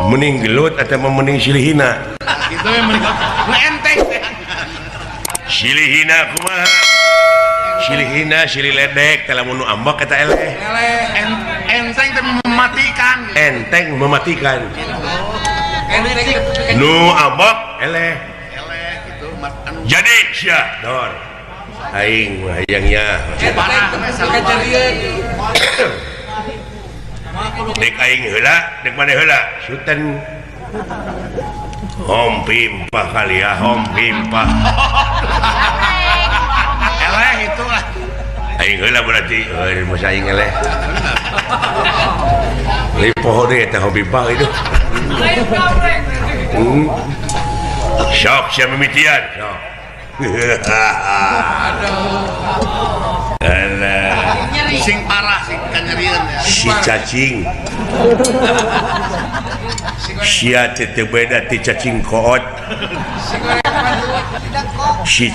Mending gelut atau mending silihina? Gitu yang mending nu enteng. Silihina kumaha? Silihina, silih ledek teh, lamun nu ambek eta eleh. Eleh, enteng teh mematikan gitu. Enteng mematikan. Nu ambek eleh. Eleh gitu anu. Jadi sia dor aing mah hayangnya. Parah. Dek aing heula, dek maneh heula, suten hom pimpah kali ya, hom pimpah. Eleh itu lah. Aing heula berarti euy, masa aing eleh. Leuwih poho deui eta hom pimpah itu. Sok sia mimitian sok. Alah. Sing parah, sing kanyerieun ya. Si cacing sia teh teu beda ti cacing koot si.